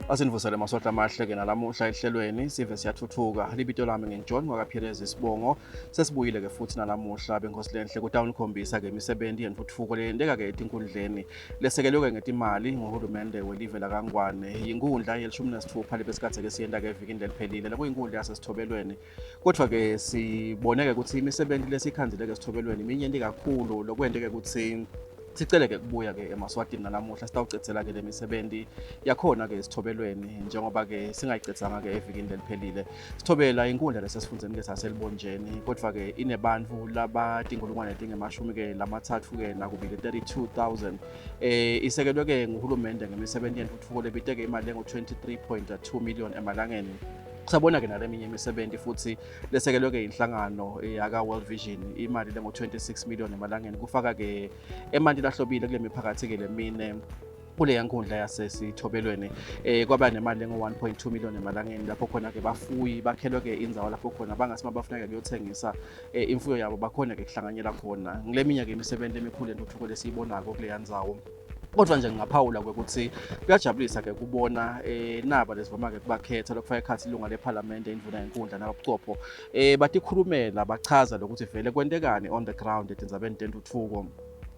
Asinivusele maswahla amahle ke nalamuhla ehlelweni sive siyathuthuka. Libito lami nginguJohn wakaPierez isibongo. Sesibuyile ke futhi nalamuhla benkosi lenhle kutawunikhombisa ke imisebenzi yentuthuko leyenteka ke etinkundleni lesekelwe ke ngetimali nguhulumende welive lakaNgwane. Yinkundla yelishumi nesitfupha lebesikadze ke siyenta ke evikini leliphelile lekuyinkundla yasesithobelweni. Kodwa ke sibone ke ukuthi imisebenzi lesikhandzile ke sithobelweni minyenti kakhulu lokwente ke ukuthi sicele ke kubuya ke emaswatini nalamuhla sitawucedzela ke lemisebenzi yakhona ke esithobelweni njengoba ke singayicedzanga ke evikini leliphelile sithobela inkundla lesesifundzeni ke saselibonjeni kodwa ke inebantfu labatinkulungwane letingemashumi ke lamathathu ke nakubili 32000 eh isekelwe ke nguhulumende ngemisebenzi yentuthuko lebiteke imali lengu 23.2 million emalangeni Sabona ke naleminye imisebenzi futhi lesekelwe ke inhlangano yaka World Vision imali lengu 26 million emalangeni kufaka ke emanti lahlobile kule miphakathi ke lemine kuleya nkundla yasesithobelweni eh kwaba nemali engu 1.2 million emalangeni lapho khona ke bafuyi bakhelwe ke indzawo lapho khona bangase mabafuna ke kuyothengisa eh, imfuyo yabo bakhona ke kuhlanganyela khona ngileminya ke imisebenzi emikhulu entuthuko lesiyibonako kuleya ndzawo kodwa nje ngingaphawula ukuthi kuyajabulisa ke kubona eh naba lesivama ke kubakhetha lokufaka ekhathi ilunga lephalamende indvuna yenkundla nababucopho eh batikhulumela bachaza lokuthi vele kwentekani on the ground etindzabeni tentuthuko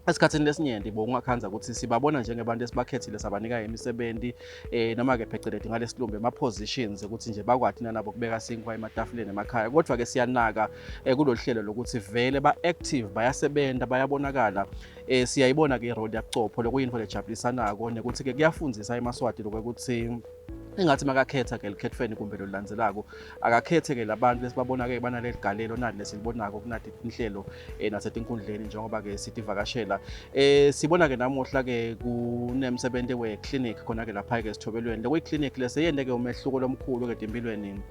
esikhathini lesinyenti bowungakhandza ukuthi sibabona njengebantu esibakhethile sabanika imisebenzi eh noma ke pheceleti ngalesilumbi ema positions ukuthi nje bakwati nanabo kubeka sinkwa ematafuleni emakhaya kodwa ke siyanaka eh, kulolu hlelo lokuthi vele ba active bayasebenta bayabonakala eh siyayibona ke irole yabucopho lokuyinto lejabulisanako nekuthi ke kuyafundzisa emaswati lokuthi engathi makakhetha ke likhethweni kumbe lolulandzelako akakhethe ke labantu lesibabona ke banaleli galelo nali lesilibonako kunati tinhlelo eh, nasetinkundleni njengoba ke sitivakashela eh sibona ke namuhla ke kunemsebenzi we clinic khona ke lapha ke sithobelweni lokuyi clinic leseyente ke umehluko lomkhulu ke timphilweni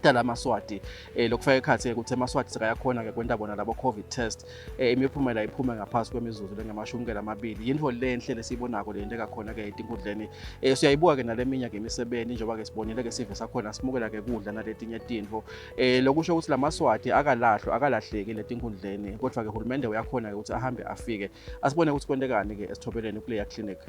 talamaswati eh lokufaka ekhathi ukuthi emaswati sekayakhona ke kwenta bona labo covid test eh, imiphumela iphume ngaphasi kwemizuzu lengamashumi ke lamabili yintfo lenhle lesiyibonako le nto khona ke etinkundleni eh siyayibuka ke naleminye ke imisebenti njengoba ke sibonile ke sive sakhona simukela ke kudla naletinye tintfo eh lokusho ukuthi lamaswati akalahlwa akalahleki letinkundleni kodwa ke hulumende uyakhona ke ukuthi ahambe afike asibone ukuthi kwentekani ke esithobeleni kuleya clinic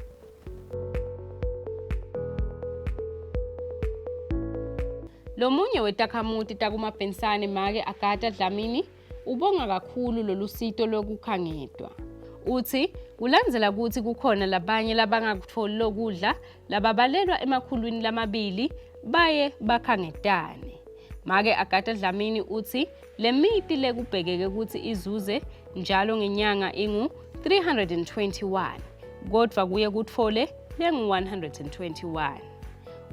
Lomunye wetakhamuti takuMabhensane make Agata Dlamini Ubonga kakhulu lolusito lwekukhangetwa. Utsi kulandzela kutsi kukhona labanye labangakutfoli lokudla lababalelwa emakhulwini lamabili baye bakhangetane. Make Agata Dlamini utsi lemiti lekubhekeke kutsi izuze njalo ngenyanga ingu-321 kodvwa kuye kutfole lengu-121.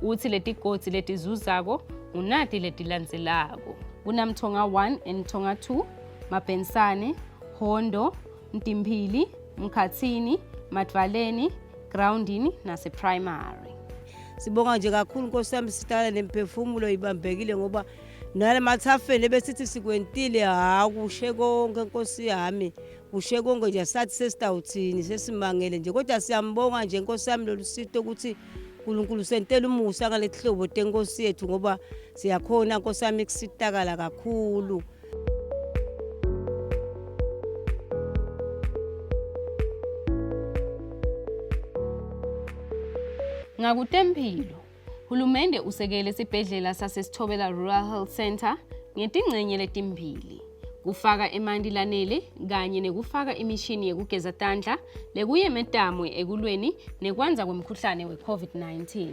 Utsi letigodzi letizuzako ngunati letilandzelako. KunaMthonga 1 and Mthonga 2, Mabhensane, Hondo, Mtimphili, Mkhathini, Madvaleni, Groundini nase-primary. Sibonga nje kakhulu Nkosi yami sihlala nemphefumulo ibambekile ngoba nalemathafeni ebesithi sikwentile hawu kushe konke Nkosi yami kushe konke nje sathi sesitawuthini sesimangele nje kodwa siyambonga nje Nkosi yami lolu sito ukuthi uNkulunkulu sentela umusa ngalethihlobo tenkosi yethu ngoba siyakhona Nkosi yami kusitakala kakhulu Ngakutempilo, hulumende usekele sibhedlela saseSithobela Rural Health Centre ngetingcenye letimbili. Kufaka emanti lanele kanye nekufaka imishini yekugeza tandla lekuyemetamo ekulweni nekwandza kwemkhuhlane we-COVID-19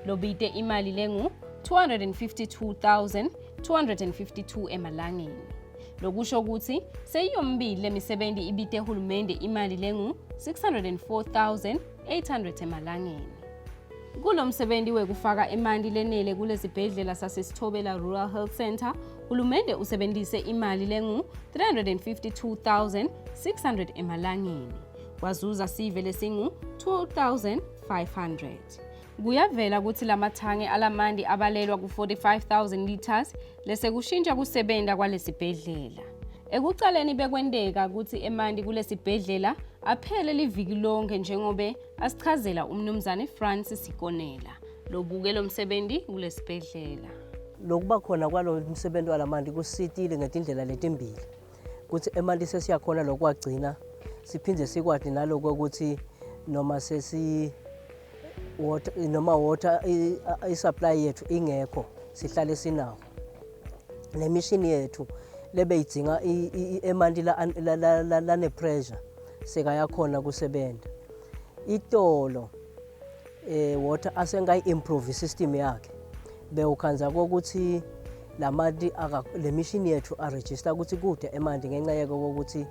lobite imali lengu-252,252 emalangeni. Lokusho ukuthi seyiyomibili lemisebenti ibite hulumende imali lengu-604,800 emalangeni. Kulo msebenzi wekufaka emanti lenele kulesibhedlela saseSithobela Rural Health Centre, hulumende usebenzise imali lengu-352,600 emalangeni. Kwazuza sive lesingu-2,500. Kuyavela ukuthi lamathange alamandi abalelwa ku-45,000 liters lesekushintsha kusebenta kwalesibhedlela. Ekucaleni bekwenteka ukuthi emanti kulesibhedlela aphele liviki lonke njengobe Asichazela uMnumzane Francis Sikonela lobuke lo msebenzi kulesibhedlela. Lokuba khona kwalo msebenzi walamanti kusitile ngetindlela letimbili kutsi emanti sesiyakhona lokuwagcina siphindze sikwati naloko ukuthi noma sesi water noma water i-supply yethu ingekho sihlale sinawo nemishini yethu lebeyidzinga emanti lane-pressure sekayakhona kusebenta itolo eh water asengayi-improve i-system yakhe bewukhandza kokuthi lamanti le mishini yethu aregister ukuthi kude emanti ngenxa yeko kokuthi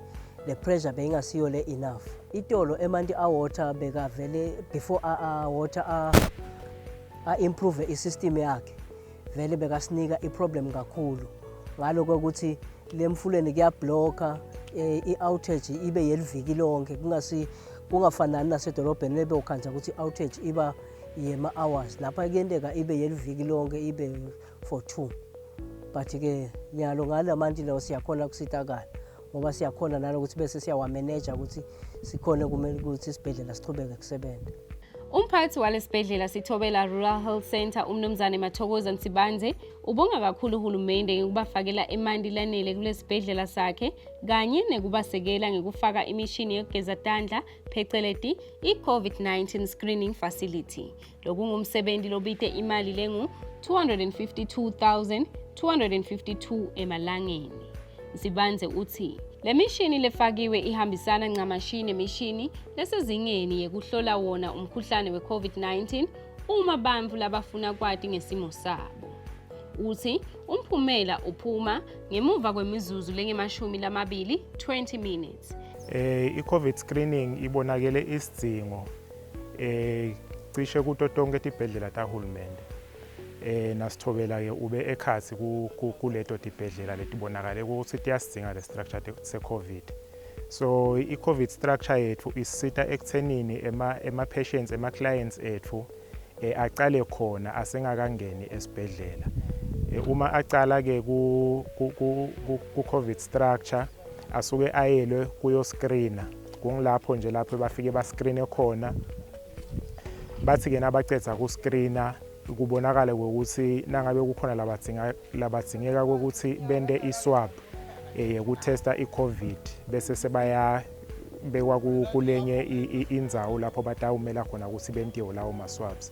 le pressure beyingasiyo le enough itolo emanti a-water bekavele before a-water a-improve i-system yakhe vele bekasinika i-problem kakhulu ngaloko ukuthi lemfuleni kuyablocka eh, i-outage ibe yeliviki lonke kungasi kungafanani nasedolobheni lebe ukhandza ukuthi i-outage iba yema-hours lapha kuyenteka ibe yeliviki lonke ibe for two but-ke nyalo ngala manti lawo siyakhona kusitakala ngoba siyakhona nalokuthi bese siyawameneja ukuthi sikhone kumele ukuthi isibhedlela sichubeke kusebenza. Umphathi walesibhedlela Sithobela Rural Health Centre uMnumzane Mathokoza Nsibandze ubonga kakhulu uhulumende ngokubafakela emanti lanele kulesibhedlela sakhe kanye nekubasekela ngekufaka imishini yokugeza tandla pheceleti i-COVID-19 screening facility. Lokungumsebenzi lobite imali lengu 252,252 emalangeni. Nsibandze uthi le mishini lefakiwe ihambisana ncamashi nemishini lesezingeni yekuhlola wona umkhuhlane we-COVID-19 uma bantfu labafuna kwati ngesimo sabo. Uthi umphumela uphuma ngemuva kwemizuzu lengemashumi lamabili 20 minutes. Eh i-COVID screening ibonakele isidzingo eh cishe kuto tonke tibhedlela tahulumende. Eh nasithobela ke ube ekhathi kuleto tibhedlela letibonakale ukuthi tiyasidzinga le structure se-COVID. So i-COVID structure yethu isita ekuthenini ema ema patients ema clients ethu eh, acale khona asengakangeni esibhedlela. Eh, uma acala ke ku ku COVID structure asuke ayelwe kuyo screener kungilapho nje lapho bafike ba screen khona bathi ke nabacedza ku screener kubonakale ukuthi nangabe kukhona labadzinga labadzingeka ukuthi bente iswab eh, yekutesta iCovid bese sebaya bekwa kulenye indzawo lapho batawumela khona ukuthi bentiwe lawo ma-swabs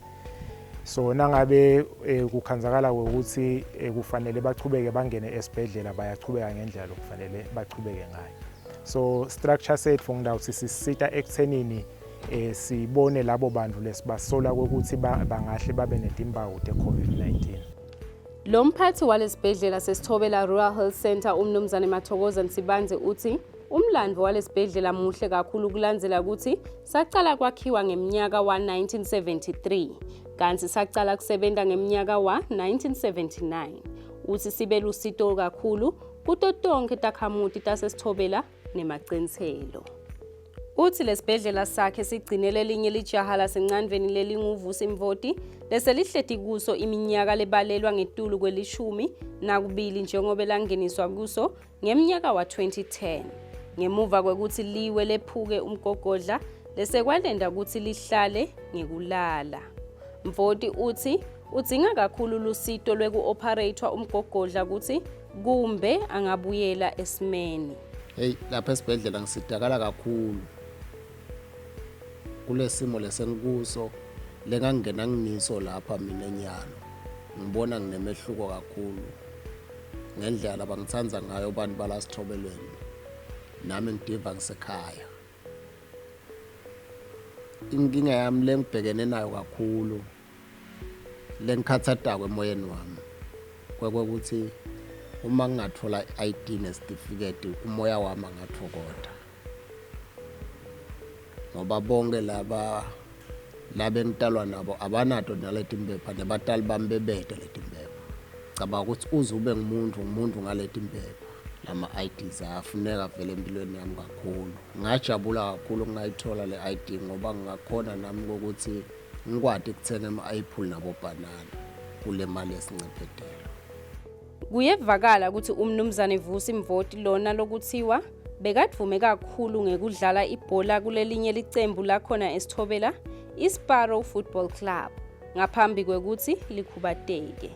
so nangabe eh, kukhanzakala ukuthi eh, kufanele bachubeke bangene esibhedlela bayachubeka ngendlela lokufanele bachubeke ngayo so structure sethu ngidawuthi sisita ekuthenini eh sibone labo bantu lesibasola ukuthi bangahle babe netimpawu te-COVID-19 Lo mphathi walesibhedlela sesithobela Rural Health Centre uMnumzane Mathokoza Nsibandze uthi umlando walesibhedlela muhle kakhulu kulandzela ukuthi sacala kwakhiwa ngeminyaka wa-1973 kanti sacala kusebenta ngeminyaka wa-1979. Uthi sibe lusito kakhulu kuto tonkhe takhamuti tasesithobela nemaqiniselo. Uthi lesibhedlela sakhe sigcine lelinye lijaha laseNcandveni lelinguVusi Mvoti leselihleti kuso iminyaka lebalelwa ngetulu kwelishumi nakubili njengoba langeniswa kuso ngemnyaka wa-2010 ngemuva kwekuthi liwe lephuke umgogodla lesekwalenda ukuthi lihlale ngekulala. Mvoti uthi udzinga kakhulu lusito lweku-operathwa umgogodla ukuthi kumbe angabuyela esimeni. Hey lapha esibhedlela ngisidakala kakhulu kulesimo lesengikuso lengangena nginiso lapha mina nyalo ngibona nginemehluko kakhulu ngendlela labangithanda ngayo abantu bala sithobelweni nami ngidiva ngisekhaya inkinga yami lengibhekene nayo kakhulu lengikhathatako emoyeni wami kwekwekuthi uma ngingathola i-ID nesitifiketi umoya wami angathokota ngoba bonke laba labengitalwa nabo abanato naleti mpepha nebatali bami bebete leti mpepha cabanga ukuthi uze ube ngumuntu ngumuntu ngaleti mpepha lama-IDs ayafuneka vele empilweni yami kakhulu ngajabula kakhulu ngingayithola le ID ngoba ngingakhona nami kokuthi ngikwati kuthenga ama-apple nabobhanana kule mali yesincephetelo Kuyevakala ukuthi uMnumzane Vusi Mvoti lona lokuthiwa bekadvume kakhulu ngekudlala ibhola kulelinye licembu lakhona esithobela iSparrow Football Club ngaphambi kwekuthi likhubateke.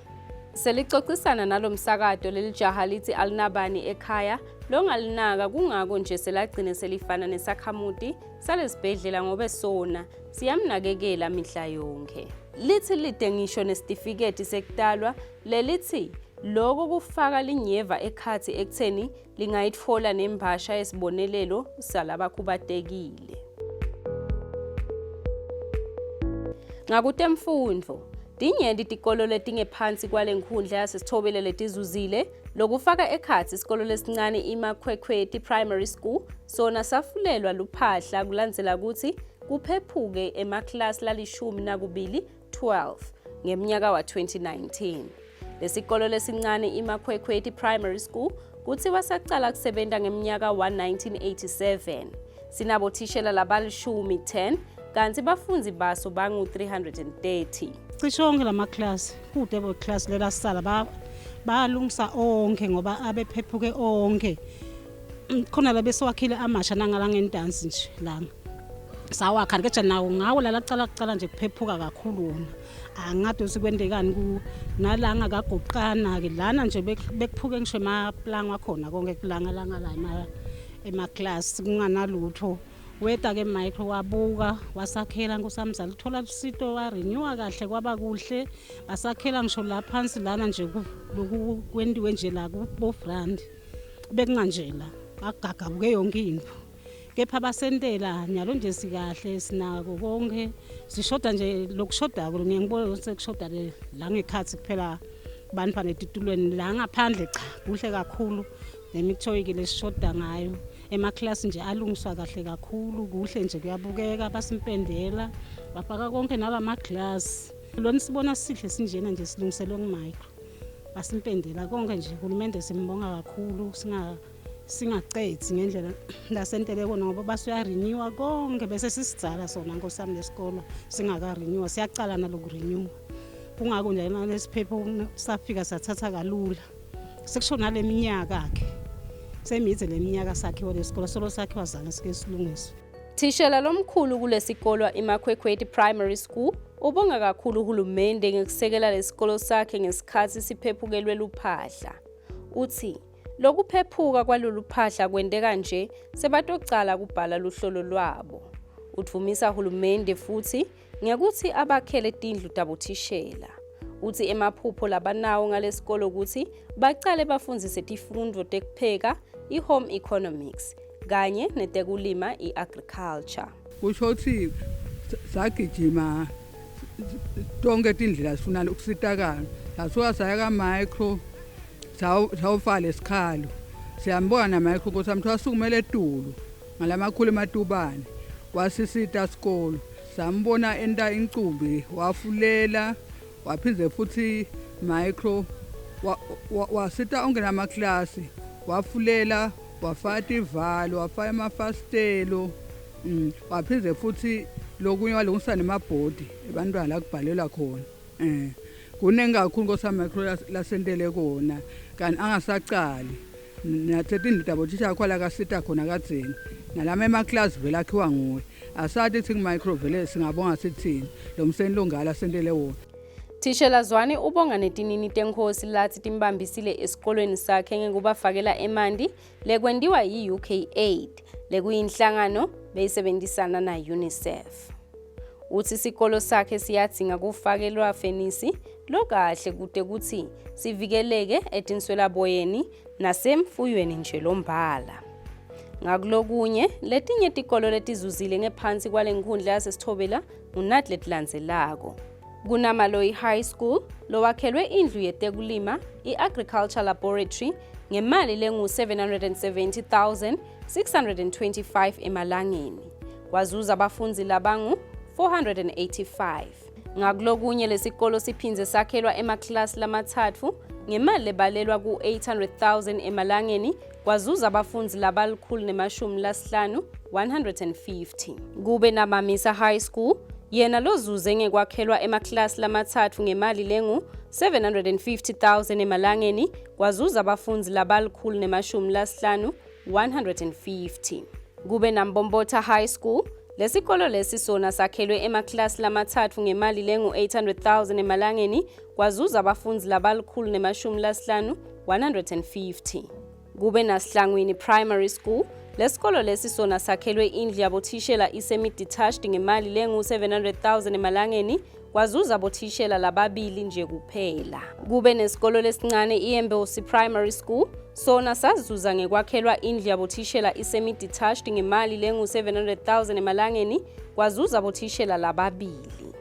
Selicocisana nalomsakato lelijaha lithi alinabani ekhaya longalinaka, kungako nje selagcine selifana nesakhamuti salesibhedlela ngobe sona siyamnakekela mihla yonke. Lithi lide ngisho nesitifiketi sekutalwa lelithi loko kufaka linyeva ekhatsi ekutheni lingayitfola nembasha yesibonelelo salabakhubatekile. Ngakutemfundvo, tinyenti tikolo letingephansi kwale nkhundla yaseSithobile letizuzile, lokufaka ekhatsi isikolo lesincane iMakhwekhweti Primary School sona safulelwa luphahla kulandzela kutsi kuphephuke emaklasi lalishumi nakubili 12 ngemnyaka wa-2019. Lesikolo lesincane iMakhwekhweti Primary School kuthiwa sacala kusebenta ngemnyaka wa-1987. Sinabothishela labalishumi 10 kanti bafundzi baso bangu-330. Cishe onke lamaklasi kude boklasi lelasala bayalungisa onke ngoba abephephuke onke. Khona la besiwakhile amasha nangala ngendansi nje lana. Sawakha ke nawo ngawo la lacala kucala nje kuphephuka kakhulu wona. Angade ukuthi kwentekani ku nala ngakagoqana ke lana nje bekuphuke ngisho emaplango akhona konke kulanga langa la ema emaklasi kunganalutho. Weta ke Michael wabuka wasakhela nkosamzala uthola lusito warenewa kahle kwaba kuhle basakhela ngisho la phansi lana nje loku kwentiwe nje la kubo brand bekunganjela agagabuke yonke into kepha basentela nyalo nje sikahle sinako konke sishoda nje lokushodako ngiye ngibone sekushoda la ngekhathi kuphela bantfwana etitulweni la ngaphandle cha kuhle kakhulu nemithoyiki lesishoda ngayo emaklasi nje alungiswa kahle kakhulu kuhle nje kuyabukeka basimpendela bafaka konke nalamaglasi lona sibona sihle sinjena nje silungiselwe ngumicro basimpendela konke nje uhulumende simbonga kakhulu singa singacedzi ngendlela lasentele kona ngoba basuyarenewa konke bese sisidzala sona nkosi yami lesikolo singakarenewa siyacala nalokurenewa kungako nje nalesiphepho safika sathatha kalula sekusho nale minyaka ke semidze le minyaka sakhiwa lesikolo solo sakhiwa zange sike silungiswe. Thishela lomkhulu kulesikolwa iMakhwekhweti Primary School ubonga kakhulu uhulumende ngekusekela lesikolo sakhe ngesikhathi siphephukelwe luphahla. Uthi lokuphephuka kwalolu phahla kwenteka nje sebatocala kubhala luhlolo lwabo. Udvumisa uhulumende futhi ngekuthi abakhele tindlu tabothishela. Uthi emaphupho labanawo ngalesikolo ukuthi bacale bafundzise tifundvo tekupheka, i-home economics kanye netekulima i-agriculture. Kusho ukuthi sagijima tonke tindlela sifuna ukusitakala. Sasuka saya ka-micro sawufaka lesikhalo. Siyambona na-micro ukuthi amthiwa asukumele etulu ngalamakhulu ematubane wasisita sikolo. Sambona enta incumbi wafulela waphindze futhi micro wasita onke namaklasi wafulela wafaka tivalo wafaka emafasitelo waphindze futhi lokunye walungisa nemabhodi ebantwana la kubhalelwa khona. Kuningi kakhulu Nkosi yami micro lasentele kona kanti angasacali nathe tindlu tabo thisha akho la kasita khona kadzeni nalama emaklasi vele akhiwa nguye asathi thi micro vele singabonga sithini lo mseni longala sentele wona. Thishela Zwane ubonga netinini tenkhosi lathi timbambisile esikolweni sakhe ngekubafakela emanti lekwentiwa yi-UK Aid lekuyinhlangano beyisebenzisana na-UNICEF. Uthi isikolo sakhe siyadzinga kufakelwa fenisi lokahle kute kutsi sivikeleke etinswelaboyeni nasemfuyweni nje lombala. Ngakulokunye, letinye tikolo letizuzile ngephansi kwale nkhundla yaseSithobela ngunati letilandzelako. Kunamaloyi High School lowakhelwe indlu yetekulima i-Agriculture Laboratory ngemali lengu-770,625 emalangeni. Kwazuza abafundzi labangu-485. Ngakulokunye lesikolo siphindze sakhelwa emaklasi lamathathu ngemali lebalelwa ku-800,000 emalangeni kwazuza abafundzi labalikhulu nemashumi lasihlanu 150. Kube naMamisa High School yena lozuze ngekwakhelwa emaklasi lamathathu ngemali lengu-750,000 emalangeni kwazuza abafundzi labalikhulu nemashumi lasihlanu 150. Kube naMbombotha High School Lesikolo lesi sona sakhelwe emaklasi lamatsatfu ngemali lengu-800,000 emalangeni kwazuza abafundzi labali-150, 150. Kube naSihlangwini Primary School, lesikolo lesi sona sakhelwe indlu yabothishela i-semi-detached ngemali lengu-700,000 emalangeni kwazuza bothishela lababili nje kuphela. Kube nesikolo lesincane i-Embosi Primary School, sona sazuza ngekwakhelwa indlu yabothishela i-semi-detached ngemali lengu-700,000 emalangeni kwazuza bothishela lababili.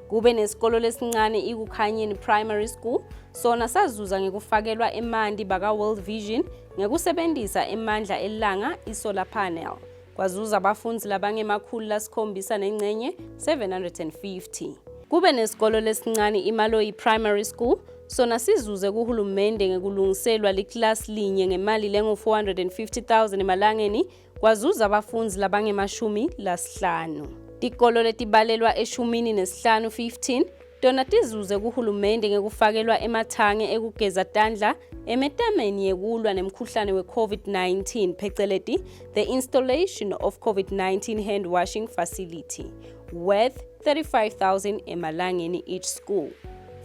Kube nesikolo lesincane iKukhanyeni Primary School, sona sazuza ngekufakelwa emanti baka-World Vision ngekusebenzisa emandla elanga i-solar panel. Kwazuza abafundzi labangema-750, 750. Kube nesikolo lesincane iMaloyi Primary School, sona sizuze kuhulumende ngekulungiselwa liklasi linye ngemali lengu-450,000 emalangeni kwazuza abafundzi labangema-50. Tikolo letibalelwa e-15, 15, tona tizuze kuhulumende ngekufakelwa emathange ekugeza tandla emetameni yekulwa nemkhuhlane we-COVID-19, pheceleti the installation of COVID-19 hand washing facility worth 35,000 emalangeni each school.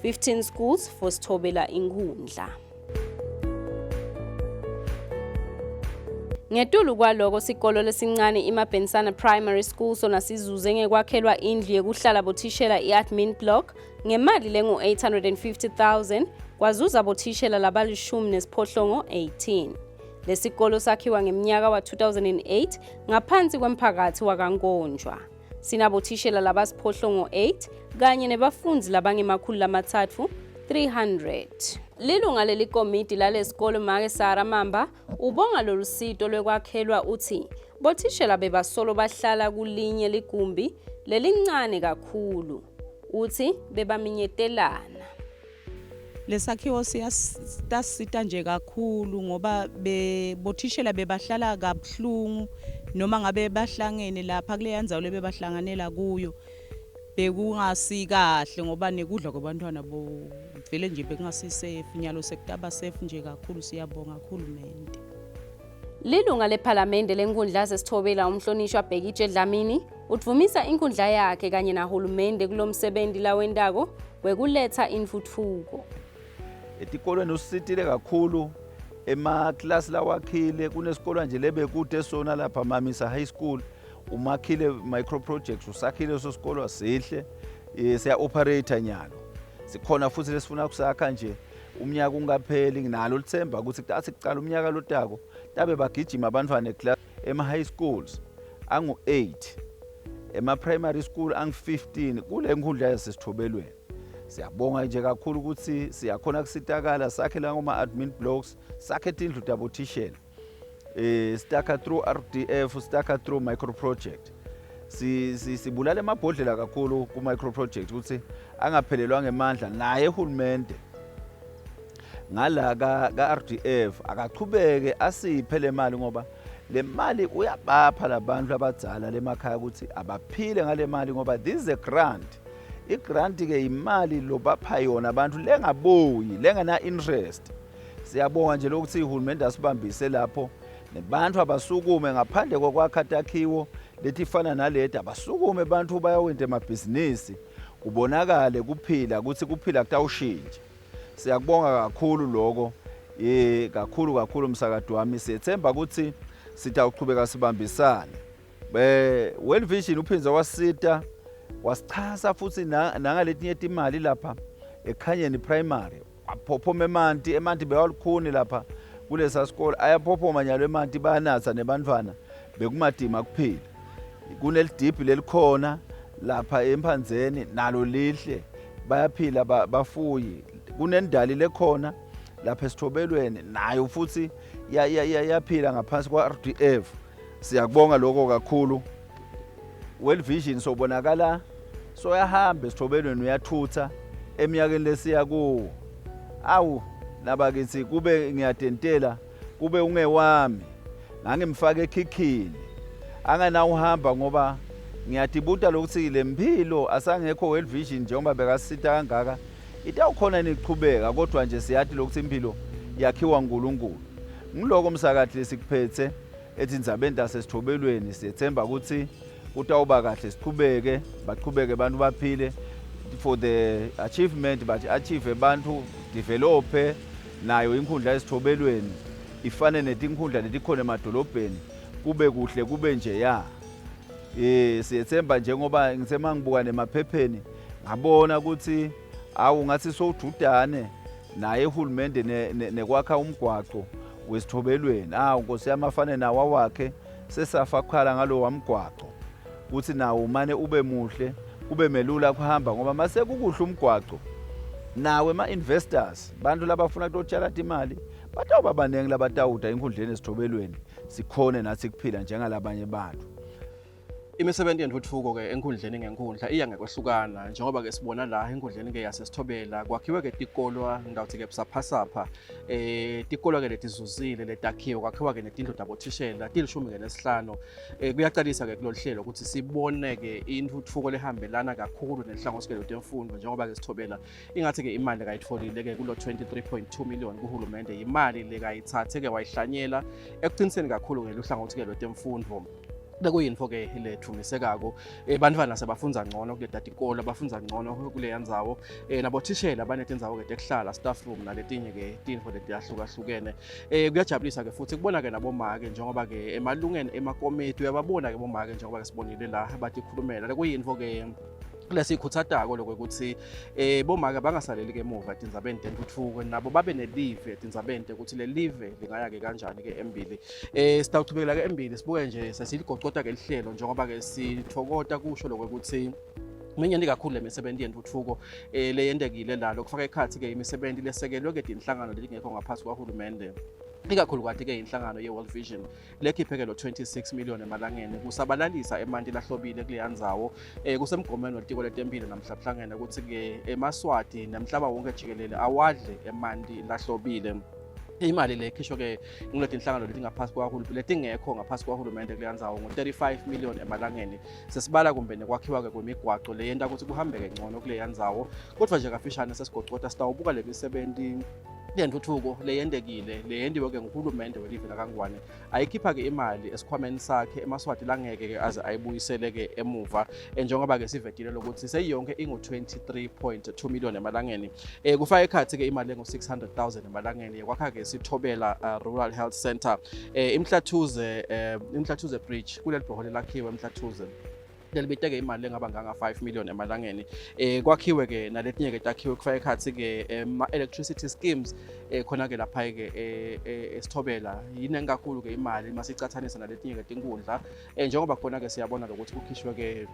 15 schools for Sithobela Inkhundla. Ngetulu kwaloko, sikolo lesincane iMabhensana Primary School sona sizuze ngekwakhelwa indlu yekuhlala bothishela i-admin block ngemali lengu-850,000 kwazuza bothishela labali-18, 18. Lesikolo sakhiwa ngeminyaka wa-2008 ngaphansi kwemphakathi waKaNkonjwa. Sinabothishela labasiphohlongo 8 kanye nebafundzi labangema-300, 300. Lilunga lelikomidi lalesikolo make Sara Mamba ubonga lolu sito lwekwakhelwa, uthi bothishela bebasolo bahlala kulinye ligumbi lelincane kakhulu. Uthi bebaminyetelana. Lesakhiwo siyasita nje kakhulu ngoba bothishela bebahlala kabuhlungu noma ngabe bahlangene lapha kuleya ndzawo lebebahlanganela kuyo, bekungasi kahle ngoba nekudla kwabantwana bo vele nje bekungasi safe. Nyalo sekutaba safe nje kakhulu, siyabonga hulumende. Lilunga lephalamende lenkundla sesithobela umhlonishwa Bhekitshe Dlamini udvumisa inkundla yakhe kanye nahulumende kulomsebenzi lawentako wekuletha intfutfuko. Etikolweni usisitile kakhulu emaklasi lawakhile. Kunesikolo nje lebekude sona lapha, Mamisa High School, umakhile micro projects, usakhile leso sikolo sihle, siya operate nyalo. Sikhona futhi lesifuna kusakha nje umnyaka ungapheli. Nginalo lithemba ukuthi kuthi kucala umnyaka lotako tabe bagijima abantwana eclass. Ema high schools angu-8, ema-primary school angu-15 kule nkundla yasesithobelweni. Siyabonga nje kakhulu ukuthi siyakhona kusitakala sakhe la ngoma-admin blocks, sakhe tindlu tabothishela, sitakha through RDF, sitakha through micro project. Si sibulala emabhodlela kakhulu ku micro project ukuthi angaphelelwa ngemandla. Naye uhulumende ngala ka RDF akachubeke asiphe le mali, ngoba le mali uyabapha labantu abadzala lemakhaya ukuthi abaphile ngale mali, ngoba this is a grant. I-grant ke imali lobapha yona abantu lengabuyi, lengena interest. Siyabonga nje lokuthi uhulumende asibambise lapho, nebantu abasukume ngaphandle kokwakha takhiwo letifana naleti, abasukume abantu bayawenta emabhizinisi, kubonakale kuphila ukuthi kuphila kutawushintsha. Siyakubonga kakhulu lokho, kakhulu kakhulu msakadi wami. Siyethemba ukuthi sitawuchubeka sibambisane. World Vision uphindze wasita wasichasa futhi nangaletinye timali lapha eKhanyeni Primary, waphophoma emanti. Emanti bewalukhuni lapha kulesa sikole, ayaphophoma nyalo emanti, bayanatha nebantwana, bekumadima kuphila. Kunelidibhi lelikhona lapha emphandzeni, nalo lihle, bayaphila bafuyi. Kunendali lekhona lapha esithobelweni, nayo futhi yaphila ngaphansi kwa-RDF. Siyakubonga lokho kakhulu World Vision. Sobonakala soyahamba esithobelweni, uyathutha eminyakeni lesiya kuwo. Awu nabakithi, kube ngiyadentela, kube ungewami ngangimfaka ekhikhini anganawuhamba, ngoba ngiyatibuta lokuthi le mpilo asangekho World Vision njengoba bekasita kangaka itawukhona nichubeka. Kodwa nje siyathi lokuthi impilo yakhiwa uNkulunkulu. Ngiloko msakathi lesikuphethe ethi indzabeni tasesithobelweni. Siyethemba ukuthi Kutawuba kahle sichubeke, bachubeke abantu baphile for the achievement but achieve abantu develope nayo inkhundla esithobelweni ifane netinkhundla letikhona emadolobheni kube kuhle kube nje ya eh siyethemba njengoba ngithe mangibuka nemaphepheni ngabona ukuthi awu ngathi sowujudane naye uhulumende nekwakha umgwaqo wesithobelweni awu nkosi yami afane nawo awakhe sesafa kukhala ngalowa mgwaqo ukuthi nawo umane ube muhle kube melula kuhamba ngoba mase kukuhle umgwaqo nawo ema-investors bantu labafuna kutotshala imali batawuba baningi labatawuda enkhundleni esithobelweni sikhone nathi kuphila njengalabanye bantu. Imisebenzi yentuthuko-ke enkundleni ngenkundla iya ngekwehlukana njengoba-ke sibona la enkundleni-ke yaseSithobela kwakhiwe-ke tikolwa ngitawuthi-ke busaphasapha eh tikolwa-ke letizuzile letakhiwe kwakhiwa-ke netindlu tabothishela tilishumi-ke nesihlanu eh kuyacalisa-ke kulolu hlelo ukuthi sibone-ke intuthuko lehambelana kakhulu nenhlangothi-ke lwetemfundo njengoba-ke Sithobela Ingathi-ke imali kayitholile-ke kulo 23.2 million kuhulumende yimali le kayithathe-ke wayihlanyela ekuqiniseni kakhulu ngeluhlangothi-ke lwetemfundo bekuyinfo-ke lethumisekako um bantwana sebafundza ngcono kuleta tikolo bafundza ngcono kuleya ndzawo um nabothishela banetindzawo-ke tekuhlala staff room naletinye-ke tintfo letiyahlukahlukene um kuyajabulisa-ke futhi kubona-ke nabomake njengoba-ke emalungeni emakomiti uyababona-ke bomake njengoba-ke sibonile la batikhulumela lekuyintfo-ke lesikhuthatako lokho ukuthi eh bomake bangasaleli ke emuva etindzabeni tentuthuko nabo babe nelive etindzabeni ukuthi le live lingaya ke kanjani ke embili eh sitawuchubekela ke embili sibuke nje sesiligocota ke lihlelo njengoba ke sithokota kusho lokho ukuthi minyeni kakhulu lemisebenzi yentuthuko eh leyentekile la lokufaka ekhathi ke imisebenzi lesekelwe ke tinhlangano letingekho ngaphasi kwahulumende ikakhulukati ke inhlangano ye-World Vision lekhipheke lo 26 million emalangeni kusabalalisa emanti lahlobile kuleya ndzawo eh kusemgomeni welitiko letempilo namhlabuhlangene ukuthi ke emaswati nemhlaba wonke jikelele awadle emanti lahlobile imali le khishwe ke ngileti inhlangano letingaphasi kwahulumende letingekho ngaphasi kwahulumende kuleya ndzawo ngu-35 million emalangeni sesibala kumbe nekwakhiwa-ke kwemigwaco leyenta ukuthi kuhambeke ngcono kuleya ndzawo kodwa nje kafishane sesigocota sitawubuka le misebenti lentuthuko leyentekile leyentiwe-ke nguhulumende welive lakangwane ayikhipha-ke imali esikhwameni sakhe emaswati langeke-ke aze ayibuyisele-ke emuva eh, njengoba-ke sivetile lokuthi seyiyonke ingu-23.2 million emalangeni um kufaka ekhathi-ke imali engu-600,000 emalangeni yekwakha-ke sithobela uh, rural health center um imhlathuze um imhlathuze bridge kuleli bhoho lelakhiwe emhlathuze lelibiteke imali lengaba nganga 5 million emalangeni eh kwakhiwe ke naletinye ke takhiwe kufaka ekhathi ke ema electricity schemes eh khona ke lapha ke eh, eh, esithobela yinengi kakhulu ke imali masicathanisa naletinye ke tinkundla eh njengoba khona ke siyabona lokuthi kukhishwe ke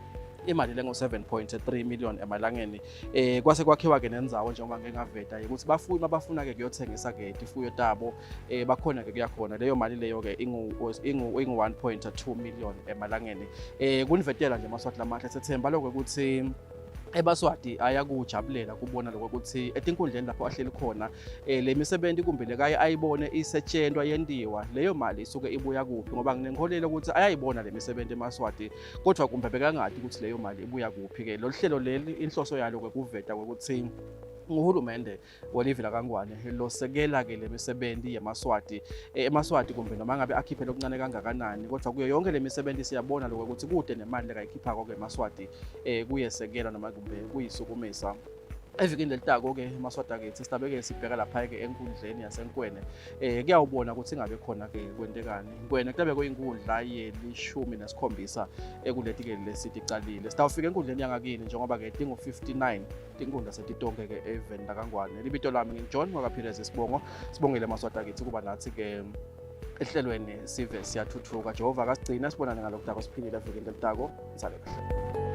imali lengu-7.3 million emalangeni eh kwase kwakhiwa ke nendzawo njengoba ngike ngaveta ukuthi bafuyi mabafuna ke kuyothengisa ke tifuyo tabo eh bakhona ke kuyakhona leyo mali leyo ke ingu ingu ingu 1.2 million emalangeni eh kunivetela nje maswati lamahle sethemba lokho ukuthi eBaswati ayakujabulela kubona lokho ukuthi etinkundleni lapho ahleli khona eh, le misebenzi kumbe lekaye ayibone isetshentwa yentiwa leyo mali isuke ibuya kuphi ngoba nginenkolelo ukuthi ayayibona le misebenzi eMaswati kodwa kumbe bekangadi ukuthi leyo mali ibuya kuphi ke lolu hlelo leli inhloso yalo ke kuveta ukuthi nguhulumende welive lakangwane losekela-ke le misebenzi yemaswati eh, emaswati kumbe noma ngabe akhiphe lokuncane kangakanani kodwa kuyo yonke le misebenzi siyabona lokho ukuthi kude nemali lekayikhiphako-ke emaswati um kuyesekela noma kumbe kuyisukumisa evikini lelitako-ke emaswati akithi sitabeke sibheka lapha-ke enkundleni yasenkwene um kuyawubona ukuthi ingabe khona-ke kwentekani nkwene kutabe kuyinkundla yelishumi nesikhombisa ekuleti-ke lesiticalile sitawufika enkundleni yangakini njengoba-ke tingu-59 tinkundla setitonke-ke eveni lakangwane libito lami ngingujohn wakaphileze sibongo sibongele maswati akithi kuba nathi-ke ehlelweni sive siyathuthuka jehova akasigcina sibonane ngalokutako siphilile evikini lelitako nisale kahle.